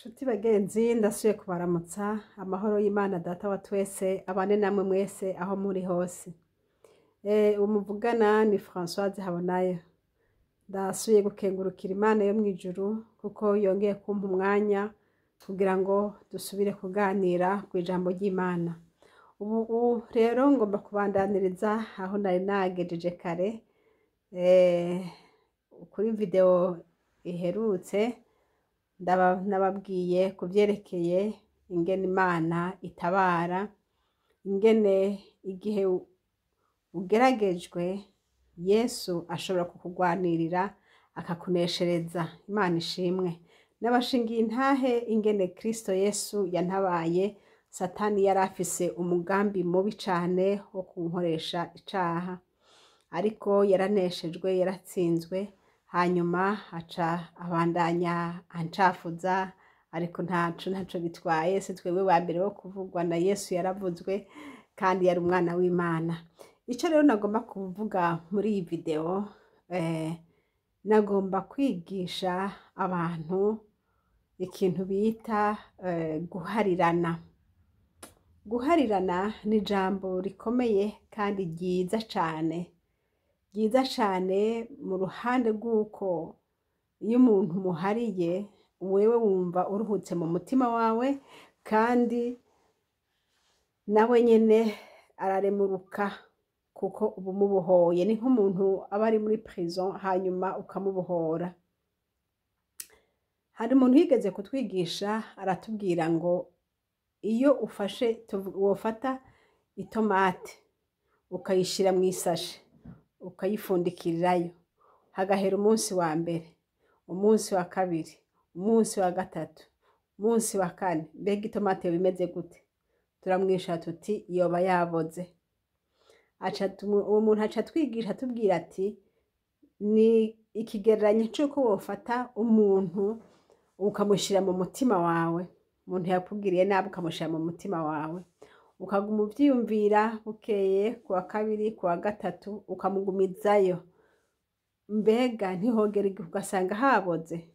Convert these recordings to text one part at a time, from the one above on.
Nshuti bagenzi, ndasubiye kubaramutsa. Amahoro y'Imana Data wa twese abane namwe mwese aho muri hose. Uwo muvugana ni Françoise Habonayo. Ndasubiye gukengurukira Imana yo mw'ijuru kuko yongeye kumpa umwanya kugira ngo dusubire kuganira kw'ijambo ry'Imana. Ubu rero ngomba kubandaniriza aho nari nagejeje kare, kuri video iherutse nababwiye ku vyerekeye ingene Imana itabara, ingene igihe ugeragejwe Yesu ashobora kukugwanirira akakuneshereza. Imana ishimwe. Nabashingiye intahe ingene Kristo Yesu yantabaye. Satani yari afise umugambi mubi cane wo kunkoresha icaha, ariko yaraneshejwe, yaratsinzwe. Hanyuma aca abandanya ancafuza, ariko ntaco bitwaye. Si twebwe ba mbere bo kuvugwa, na Yesu yaravuzwe kandi yari umwana w'Imana. Ico rero nagomba kuvuga muri iyi video, nagomba kwigisha abantu ikintu bita guharirana. Guharirana ni ijambo rikomeye kandi ryiza cane, ryiza cane mu ruhande rw'uko iyo umuntu muhariye, wewe wumva uruhutse mu mutima wawe, kandi nawe nyene araremuruka kuko uba umubohoye. Ni nk'umuntu aba ari muri prison hanyuma ukamubohora. Hari umuntu yigeze kutwigisha, aratubwira ngo iyo ufashe, wofata itomate ukayishira mw'isashe, ukayifundikirirayo, hagahera umunsi wa mbere, umunsi wa kabiri, umunsi wa gatatu, umunsi wa kane, mbega itomate yoba imeze gute? Turamwisha tuti yoba yaboze. Uwo muntu aca atwigisha, atubwira ati ni ikigereranyo c'uko wofata umuntu ukamushira mu mutima wawe, umuntu yakugiriye nabi ukamushira mu mutima wawe, ukaguma uvyiyumvira, bukeye kuwa kabiri, kuwa gatatu, ukamugumizayo, mbega ntihogera igihe ugasanga haboze?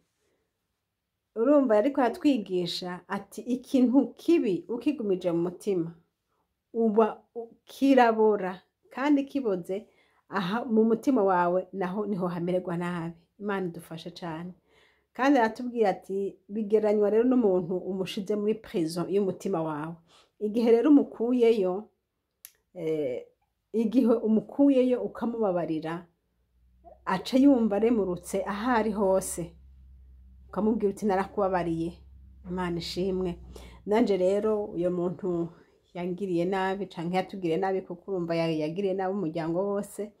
Urumva, yariko aratwigisha ati ikintu kibi ukigumije mu mutima uba kirabora, kandi kiboze aha mu mutima wawe naho niho hamererwa nabi. Imana idufashe cane. Kandi aratubwira ati bigereranywa rero n'umuntu umushize muri prison y'umutima wawe. Igihe rero umukuyeyo, igihe umukuyeyo ukamubabarira, aca yumva aremurutse aho ari hose, ukamubwira uti narakubabariye. Imana ishimwe. Nanje rero uyo muntu yangiriye nabi canke yatugiriye nabi, kuko urumva yagiriye nabi umuryango wose,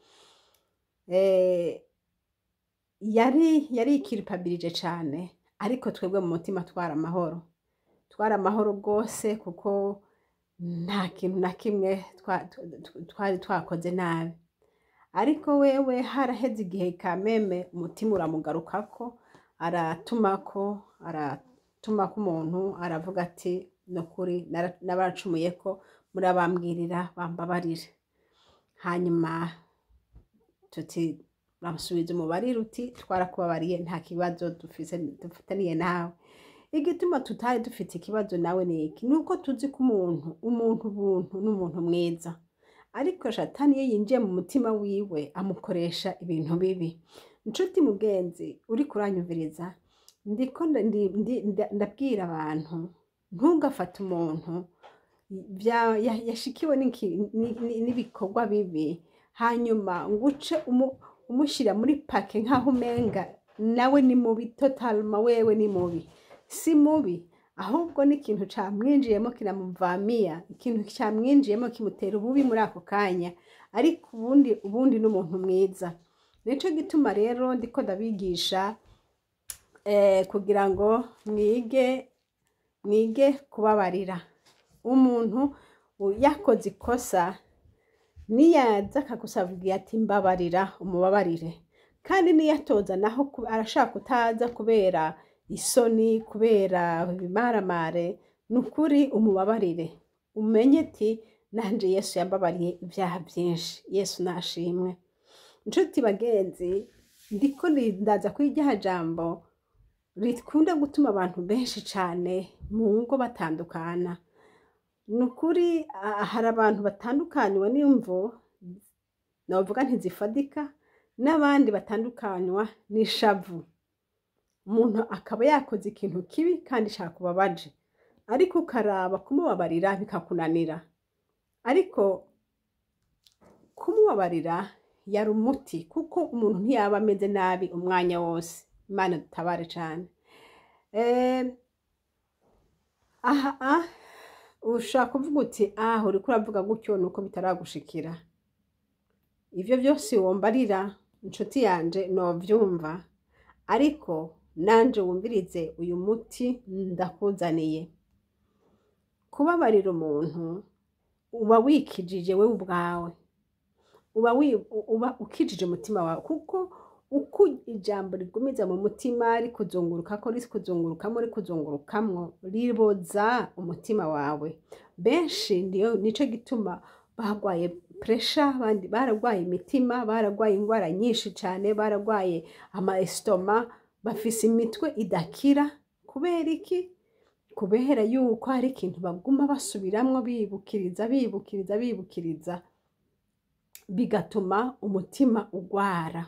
yari yarikiripabirije cane, ariko twebwe mu mutima twari amahoro, twari amahoro rwose, kuko nta kintu na kimwe twari twakoze nabi. Ariko wewe haraheze igihe kameme umutima uramugarukako, aratumako umuntu, aravuga ati nukuri nabaracumuyeko, murabambwirira bambabarire. Hanyuma tuti bamusubiza umubarire uti twarakubabariye, nta kibazo dufise dufitaniye nawe. Igituma tutari dufite ikibazo nawe ni iki? Nuko tuzi ko umuntu ubuntu n'umuntu mwiza, ariko shatani iyo yinjiye mu mutima wiwe amukoresha ibintu bibi. Nshuti mugenzi uri kuranyumviriza, ndiko ndabwira abantu, ntugafate umuntu yashikiwe n'ibikorwa bibi hanyuma ngo uce umushyira muri pake nk'aho umenga nawe ni mubi totalement. Wewe ni mubi? Si mubi, ahubwo ni ikintu camwinjiyemo kiramuvamiya, ikintu camwinjiyemo kimutera ububi muri ako kanya, ariko ubundi ni umuntu mwiza. Nico gituma rero ndiko ndabigisha kugira ngo mwige kubabarira. Umuntu yakoze ikosa, niyaza akagusabwira ati mbabarira, umubabarire. Kandi niyatoza naho arashaka kutaza kubera isoni, kubera ibimaramare, ni ukuri umubabarire, umenye ati nanje Yesu yambabariye ibyaha byinshi. Yesu nashimwe. Nshuti bagenzi, ndiko ndaza kuri rya jambo. rikunda gutuma abantu benshi cane mu ngo batandukana. Ni ukuri, hari abantu batandukanywa n'imvo novuga ntizifadika, n'abandi batandukanywa n'ishavu. Umuntu akaba yakoze ikintu kibi kandi cakubabaje, ariko ukaraba kumubabarira bikakunanira. Ariko kumubabarira yari umuti, kuko umuntu ntiyaba ameze nabi umwanya wose. Imana dutabare cane. Aha ushobora kuvuga uti ah, uriko uravuga gutyo nuko bitaragushikira. Ivyo vyose wombarira inshuti yanje novyumva, ariko nanje wumvirize uyu muti ndakuzaniye. Kubabarira umuntu uba wikijije wewe ubwawe, uba ukijije umutima wawe, kuko uko ijambo rigumiza mu mutima rikuzungurukako, rikuzungurukamwo, rikuzungurukamwo, riboza umutima wawe. Benshi nico gituma bagwaye pressure, abandi baragwaye imitima, baragwaye ingwara nyinshi cane, baragwaye ama estomac, bafise imitwe idakira. Kubera iki? Kubera yuko hari ikintu baguma basubiramwo, bibukiriza, bibukiriza, bibukiriza, bigatuma umutima ugwara.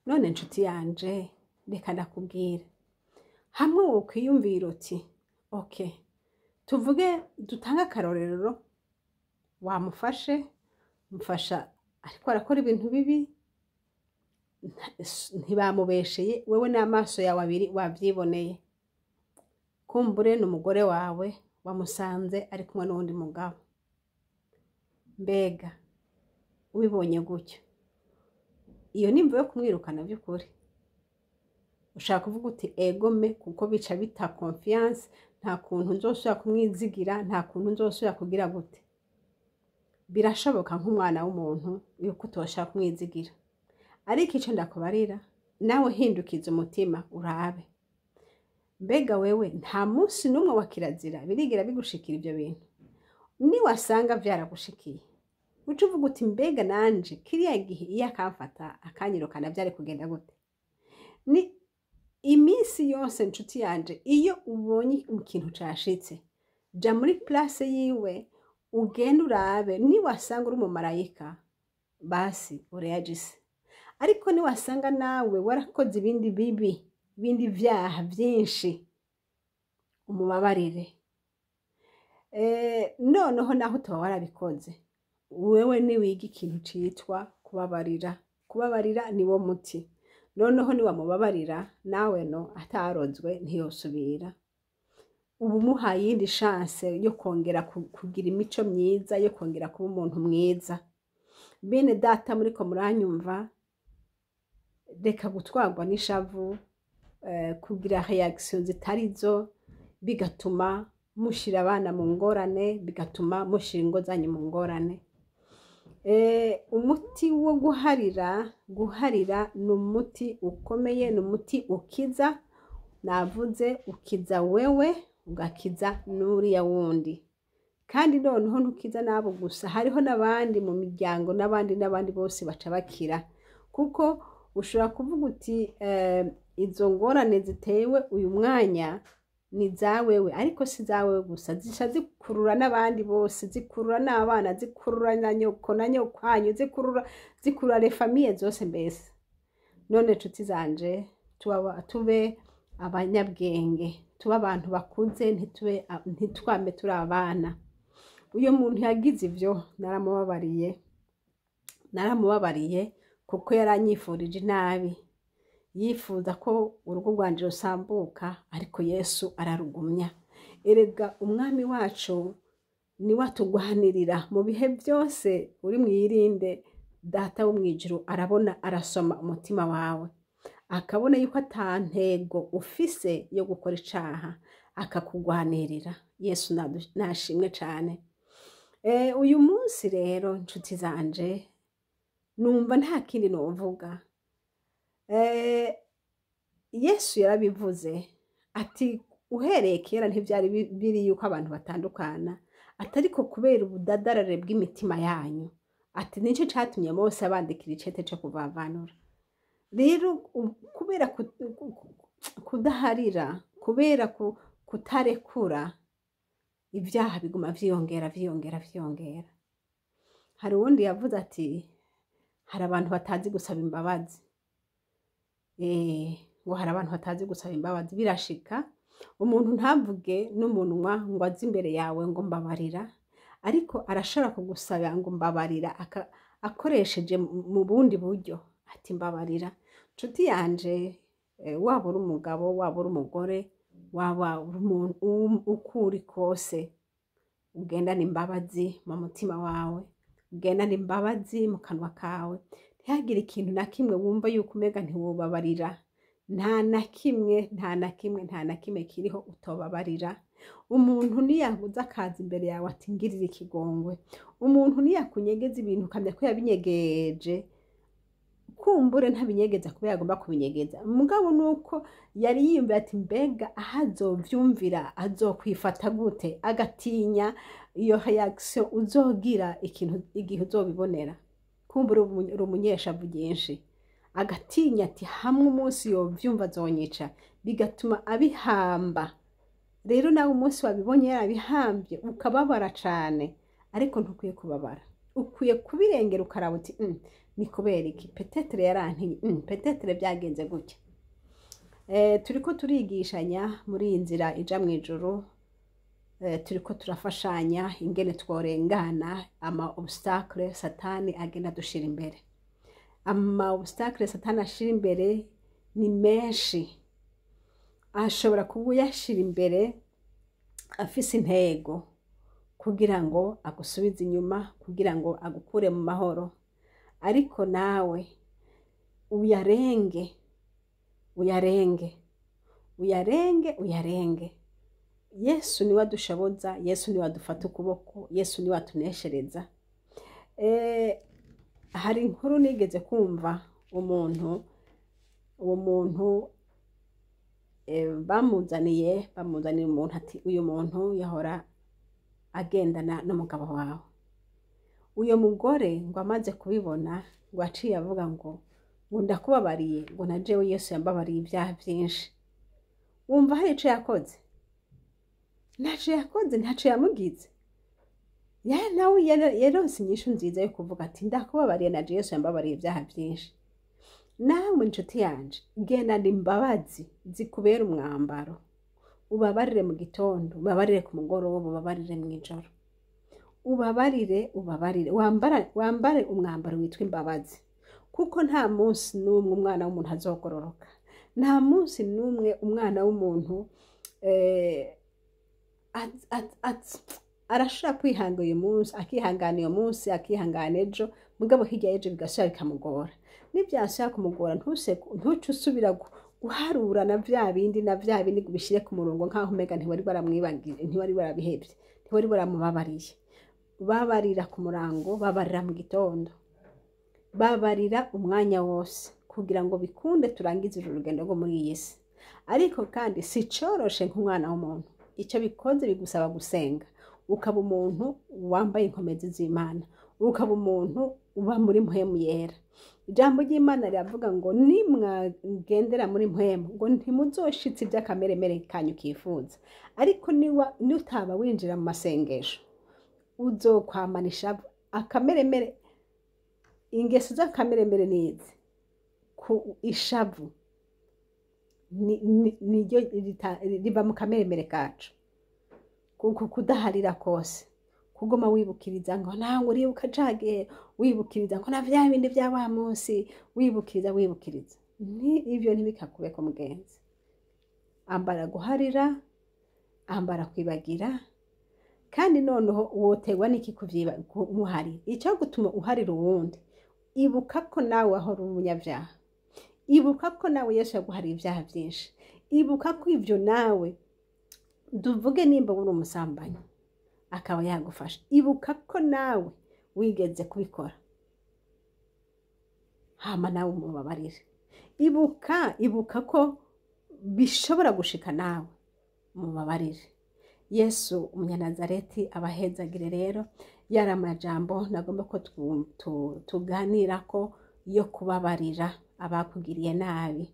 None nshuti yanje, reka ndakubwira, hamwe wokwiyumvira uti okay, tuvuge dutange akarorero, wamufashe mufasha ariko arakora ibintu bibi, ntibamubesheye, wewe n'amaso yawe abiri wavyiboneye. Kumbure n'umugore wawe wamusanze ari kumwe n'uwundi mugabo. Mbega ubibonye gutyo, iyo nimvo yo kumwirukana vy'ukuri? Ushaka kuvuga uti egome, kuko bica bita confiance, nta kuntu nzosubira kumwizigira, nta kuntu nzosubira kugira gute. Birashoboka nk'umwana w'umuntu yuko utoshaka kumwizigira, ariko ico ndakubarira, nawe hindukiza umutima urabe. Mbega wewe nta munsi n'umwe wa kirazira birigera bigushikira ivyo bintu? Niwasanga vyaragushikiye, uca uvuga uti mbega nanje kiriya gihe iyo akamfata akanyirukana vyari kugenda gute? Ni iminsi yose nshuti yanje, iyo ubonye ikintu cashitse, ja muri place yiwe, ugende urabe. Niwasanga uri umumarayika, basi ureyagise, ariko niwasanga nawe warakoze ibindi bibi, ibindi vyaha vyinshi, umubabarire. Noneho naho utoba warabikoze, wewe niwiga ikintu citwa kubabarira. Kubabarira niwo muti. Noneho niwamubabarira, nawe no atarozwe ntiyosubira, uba umuhaye iyindi chance yo kongera kugira imico myiza, yo kongera kuba umuntu mwiza. Bene data muriko muranyumva, reka gutwarwa n'ishavu, kugira reaction zitari zo, bigatuma mushira abana mu ngorane, bigatuma mushira ingo zanyu mu ngorane. Umuti wo guharira, guharira ni umuti ukomeye, ni umuti ukiza. Navuze ukiza wewe, ugakiza n'uriya wundi. Kandi noneho ntukiza n'abo gusa, hariho n'abandi mu miryango, n'abandi n'abandi bose baca bakira. Kuko ushobora kuvuga uti izo ngorane zitewe uyu mwanya ni zawewe, ariko si zawewe gusa, zica zikurura n'abandi bose, zikurura n'abana, zikurura na nyoko na nyokwanyu, zikurura les familles zose mbese. None nshuti zanje, tube abanyabwenge, tube abantu bakuze, ntitwame turi abana. Uyo muntu yagize ivyo naramubabariye, naramubabariye kuko yaranyifurije inabi, yifuza ko urugo rwanje rusambuka, ariko Yesu ararugumya. Erega umwami wacu niwe atugwanirira mu bihe byose. Uri mwirinde, data wo mw'ijuru arabona, arasoma umutima wawe, akabona yuko ata ntego ufise yo gukora icaha, akakugwanirira. Yesu nashimwe cane. Uyu munsi rero nshuti zanje, numva nta kindi novuga. Yesu yarabivuze ati uhereye kera ntivyari biri yuko abantu batandukana, atariko kubera ubudadarare bw'imitima yanyu, ati nico catumye Mose abandikira icete co kuvavanura. Rero kubera kudaharira, kubera kutarekura, ibyaha biguma vyiyongera, vyiyongera, vyiyongera. Hari uwundi yavuze ati hari abantu batazi gusaba imbabazi. Ngo hari abantu batazi gusaba imbabazi. Birashika umuntu ntavuge n'umunwa ngo aze imbere yawe ngo mbabarira, ariko arashobora kugusaba ngo mbabarira akoresheje mu bundi buryo, ati mbabarira. Nshuti yanje, waba uri umugabo, waba uri umugore, waba uri umuntu uko uri kose, ugendane imbabazi mu mutima wawe, ugendane imbabazi mu kanwa kawe. Ntihagire ikintu na kimwe wumva yuko umega ntiwobabarira. Nta na kimwe, nta na kimwe, nta na kimwe kiriho utobabarira. Umuntu niyaguza akaza imbere yawe ati ngirira ikigongwe, umuntu niyakunyegeza ibintu ukamenya ko yabinyegeje, kumbure ntabinyegeza kubera agomba kubinyegeza, mugabo nuko yari yiyumvira ati mbega aho azovyumvira azokwifata gute, agatinya iyo reaction uzogira ikintu igihe uzobibonera. Kumbure uri umunyeshavu ryinshi, agatinya ati hamwe umunsi yovyumva azonyica, bigatuma abihamba. Rero nawe umunsi wabibonye yarabihambye ukababara cane, ariko ntukwiye kubabara, ukwiye kubirengera ukaraba uti ni kubera iki, peut-être yarantinye, peut-être byagenze gutya. Turiko turigishanya muri iyi nzira ija mw'ijuru, turiko turafashanya ingene tworengana ama obstacle Satani agenda adushira imbere. Ama obstacle Satani ashira imbere ni menshi, ashobora kuyashira imbere afise intego kugira ngo agusubize inyuma, kugira ngo agukure mu mahoro, ariko nawe uyarenge, uyarenge, uyarenge, uyarenge. Yesu niwe adushoboza, Yesu niwe adufata ukuboko, Yesu niwe atuneshereza. Hari inkuru nigeze kumva umuntu, uwo muntu bamuzaniye umuntu ati uyu muntu yahora agendana n'umugabo wawe. Uyo mugore ngo amaze kubibona ngo aciye avuga ngo ndakubabariye, ngo na jewe Yesu yambabariye ibyaha byinshi. Wumva hari ico yakoze? Ntaco yakoze, ntaco yamugize. Nawe yaronse inyishu nziza yo kuvuga ati ndakubabariye, na Yesu yambabariye ibyaha byinshi. Nawe inshuti yanje, gendana imbabazi zikubera umwambaro, ubabarire mu gitondo, ubabarire ku mugoroba, ubabarire mw'ijoro, ubabarire, ubabarire, wambare umwambaro witwa imbabazi, kuko nta munsi n'umwe umwana w'umuntu azogororoka, nta munsi n'umwe umwana w'umuntu arashobora kwihanga uyu munsi, akihangana uyu munsi, akihangana ejo, mugabo hirya y'ejo bigasubira bikamugora. Nibyasubira kumugora, ntuce usubira guharura na vya bindi na vya bindi ngo ubishire ku murongo nk'aho umenga ntiwari waramwibagiye, ntiwari warabihevye, ntiwari waramubabariye. Babarira ku murango, babarira mu gitondo, babarira umwanya wose, kugira ngo bikunde turangize uru rugendo rwo muri iyi si. Ariko kandi si coroshe nk'umwana w'umuntu, icyo bikoze bigusaba gusenga, ukaba umuntu wambaye inkomezi z'Imana, ukaba umuntu uba muri mpwemu yera. Ijambo ry'Imana riravuga ngo nimwagendera muri mpwemu ngo ntimuzoshitse iby'akameremere kanyu kifuza. Ariko nutaba winjira mu masengesho uzokwamana ishavu. Akameremere, ingeso z'akameremere nizi ku ishavu niryo riva mu kameremere kacu, kuko kudaharira kose, kuguma wibukiriza ngo nawe uribuka cagihe, wibukiriza ngo na vya bindi vya wa munsi, wibukiriza, wibukiriza, ni ivyo ntibikakubeko mugenzi. Ambara guharira, ambara kwibagira, kandi noneho woterwa n'iki kumuharira? Ico gutuma uharira uwundi, ibuka ko nawe wahora uri umunyavyaha, ibuka ko nawe Yesu yaguhariye ibyaha byinshi, ibuka ko ivyo nawe, duvuge nimba uri umusambanyi akaba yagufasha, ibuka ko nawe wigeze kubikora, hama nawe umubabarire. Ibuka ko bishobora gushika nawe umubabarire. Yesu umunyanazareti abahezagire. Rero yari amajambo nagomba ko tuganirako yo kubabarira abakugiriye nabi.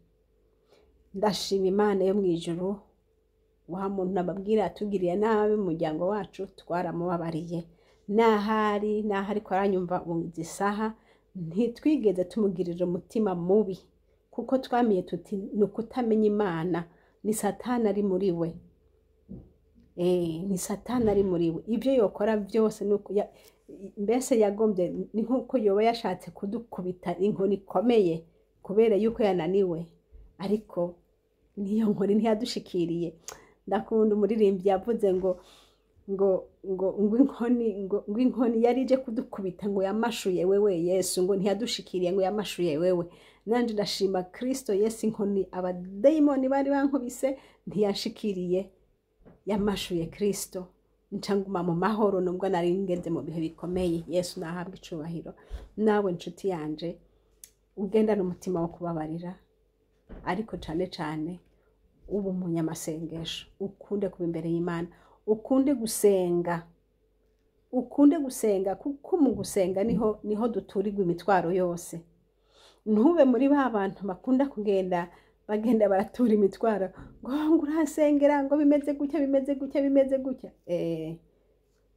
Ndashima Imana yo mu ijuru. Wa muntu nababwira yatugiriye nabi mu muryango wacu, twaramubabariye. N'ahari n'aho ariko aranyumva izi saha, ntitwigeze tumugirira umutima mubi, kuko twamenye tuti ni ukutamenya Imana, ni Satani ari muri we. Ni Satani ari muri we. Ibyo yokora byose nuko mbese yagombye, ni nk'uko yoba yashatse kudukubita inkoni ikomeye kubera yuko yananiwe, ariko niyo nkoni ntiyadushikiriye. Ndakunda umuririmbyi yavuze ngo ngo ngo ngo inkoni ngo ngo inkoni yari ije kudukubita ngo yamashuye wewe Yesu, ngo ntiyadushikiriye, ngo yamashuye wewe. Nanje ndashima Kristo Yesu, inkoni abadayimoni bari bankubise ntiyashikiriye, yamashuye Kristo, nca nguma mu mahoro nubwo nari ngeze mu bihe bikomeye. Yesu nahabwa icubahiro. Nawe nshuti yanje, ugendane umutima wo kubabarira, ariko cane cane uba umunyamasengesho, ukunde kuba imbere y'Imana, ukunde gusenga, ukunde gusenga, kuko mu gusenga niho duturirwa imitwaro yose. Ntube muri ba bantu bakunda kugenda bagenda baratura imitwaro ngo urasengera ngo bimeze gutya, bimeze gutya, bimeze gutya.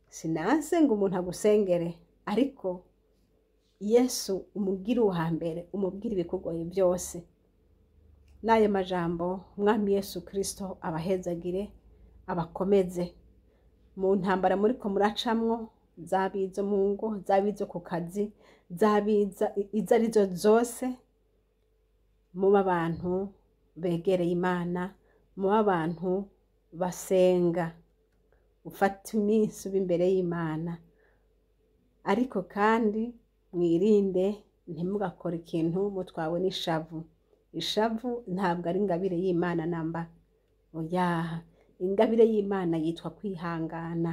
Sinanse ngo umuntu agusengere, ariko Yesu umubwire uwa mbere, umubwire ibikugoye byose. N'ayo majambo, Umwami Yesu Kristo abahezagire, abakomeze mu ntambara muriko muracamwo, zaba izo mu ngo, zaba izo ku kazi, zaba izo arizo zose. Muba abantu begereye Imana, muba abantu basenga, ufate iminsi uba imbere y'Imana. Ariko kandi mwirinde, ntimugakore ikintu mutwawe n'ishavu. Ishavu ntabwo ari ingabire y'Imana namba, oya. Ingabire y'Imana yitwa kwihangana.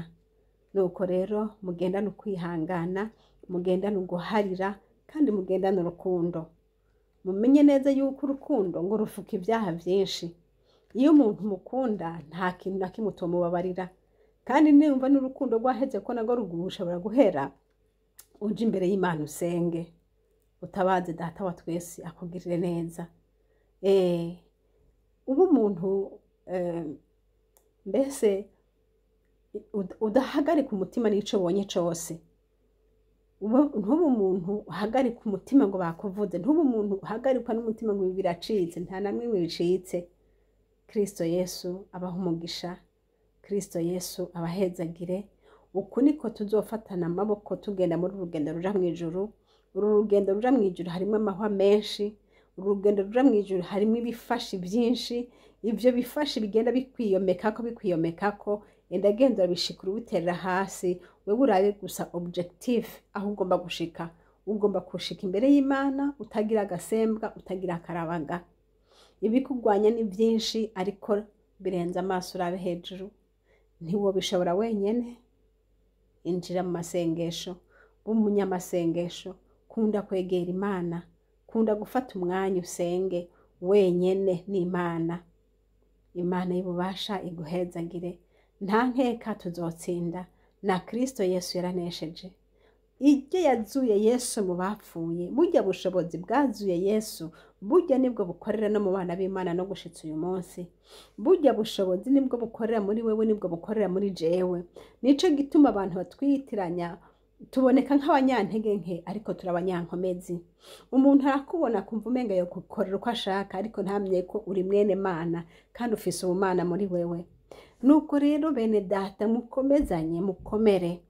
Nuko rero mugendane ukwihangana, mugendane uguharira, kandi mugendane urukundo. Mumenye neza yuko urukundo ngo rufuka ibyaha byinshi. Iyo umuntu mukunda, nta kintu na kimwe utomubabarira. Kandi nimba n'urukundo rwaheze, ko narwo rushobora guhera, uje imbere y'Imana usenge, utabaze Data wa twese akugirire neza. Uba umuntu mbese udahagarika umutima n'ico ubonye cose. Ntube umuntu uhagarika umutima ngo bakuvuze, ntube umuntu uhagarikwa n'umutima ngo ibi biracitse. Nta namwe bicitse. Kristo Yesu abaha umugisha, Kristo Yesu abahezagire. Uku niko tuzofatana amaboko tugenda muri uru rugendo ruja mu ijuru. Uru rugendo ruja mu ijuru harimo amahwa menshi, uru rugendo ruja mu ijuru harimo ibifashi byinshi. Ibyo bifashi bigenda bikwiyomekako bikwiyomekako, enda genda urabishikura ubiterera hasi. Wewe urabe gusa objectif, aho ugomba gushika. Ugomba gushika imbere y'Imana utagira agasembwa, utagira akarabaga. Ibikugwanya ni byinshi, ariko birenze amaso urabe hejuru. Ntiwobishobora wenyene. Injira mu masengesho, umunyamasengesho, kunda kwegera Imana, kunda gufata umwanya usenge wenyene n'Imana. Imana y'ububasha iguhezagire. Nta nkeka tuzotsinda, na Kristo Yesu yaranesheje. Ibyo yazuye Yesu mu bapfuye, burya bushobozi bwazuye Yesu, burya nibwo bukorera no mu bana b'Imana no gushitsa uyu munsi. Burya bushobozi nibwo bukorera muri wewe, nibwo bukorera muri jewe. Nico gituma abantu batwiyitiranya, tuboneka nk'abanyantege nke, ariko turi abanyankomezi. Umuntu arakubona akumva umenga yo gukorera uko ashaka, ariko ntamye ko uri mwene Mana kandi ufise ubumana muri wewe. Nuko rero bene data, mukomezanye, mukomere,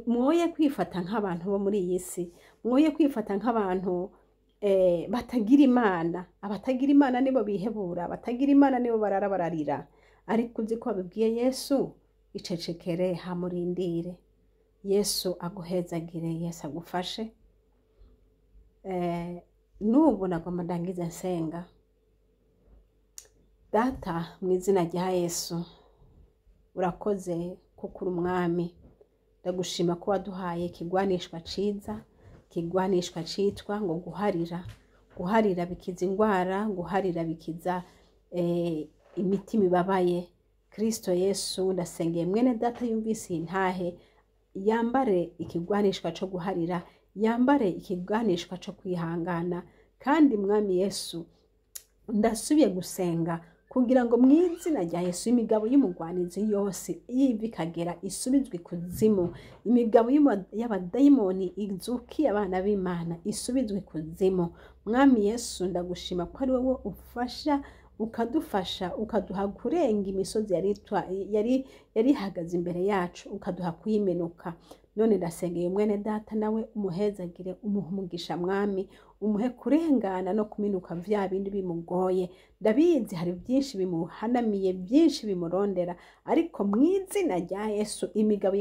mwoye kwifata nk'abantu bo muri iyi si, mwoye kwifata nk'abantu batagira Imana. Abatagira Imana nibo bihebura, abatagira Imana nibo barara bararira. Ariko uzi ko wabibwiye Yesu, icecekere hamurindire. Yesu aguhezagire, Yesu agufashe. N'ubu nagomba ndangize nsenga. Data, mu izina rya Yesu, urakoze kuko uri umwami. Ndagushima ko waduhaye ikigwanishwa ciza, ikigwanishwa citwa ngo guharira. Guharira bikiza ingwara, guharira bikiza imitima ibabaye. Kristo Yesu, ndasengeye mwene data yumvise iyi ntahe, yambare ikigwanishwa co guharira, yambare ikigwanishwa co kwihangana. Kandi Mwami Yesu, Ndasubiye gusenga kugira ngo mu izina rya Yesu imigabo y'umugwanizi yose yiva ikagera isubizwe ikuzimu, imigabo y'abadayimoni izukiye abana b'Imana isubizwe ikuzimu. Mwami Yesu, ndagushima ko ari wowe ufasha, ukadufasha, ukaduha kurenga imisozi yari ihagaze imbere yacu, ukaduha kuyimenuka. None ndasengeye mwene data, nawe umuhezagire, umuhe umugisha Mwami, umuhe kurengana no kuminuka vya bindi bimugoye. Ndabizi hari byinshi bimuhanamiye, byinshi bimurondera, ariko mu izina rya Yesu imigabo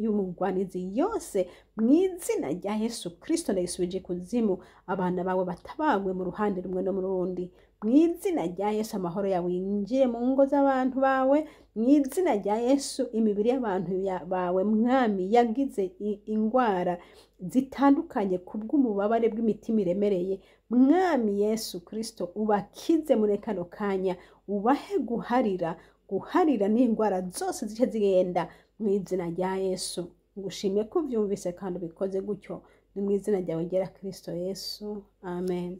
y'umugwanizi yose mu izina rya Yesu Kristo ndayisubije ikuzimu. Abana bawe batabagwe mu ruhande rumwe no mu rundi. Mu izina rya Yesu amahoro yawe yinjiye mu ngo z'abantu bawe. Mu izina rya Yesu imibiri y'abantu bawe Mwami yagize ingwara zitandukanye kubw'umubabare bw'imitima iremereye, Mwami Yesu Kristo ubakize muri kano kanya, ubahe guharira n'indwara zose zice zigenda mu izina rya Yesu. Ngushimye ko ubyumvise kandi ubikoze gutyo, ni mu izina ryawe ryera Kristo Yesu, amen.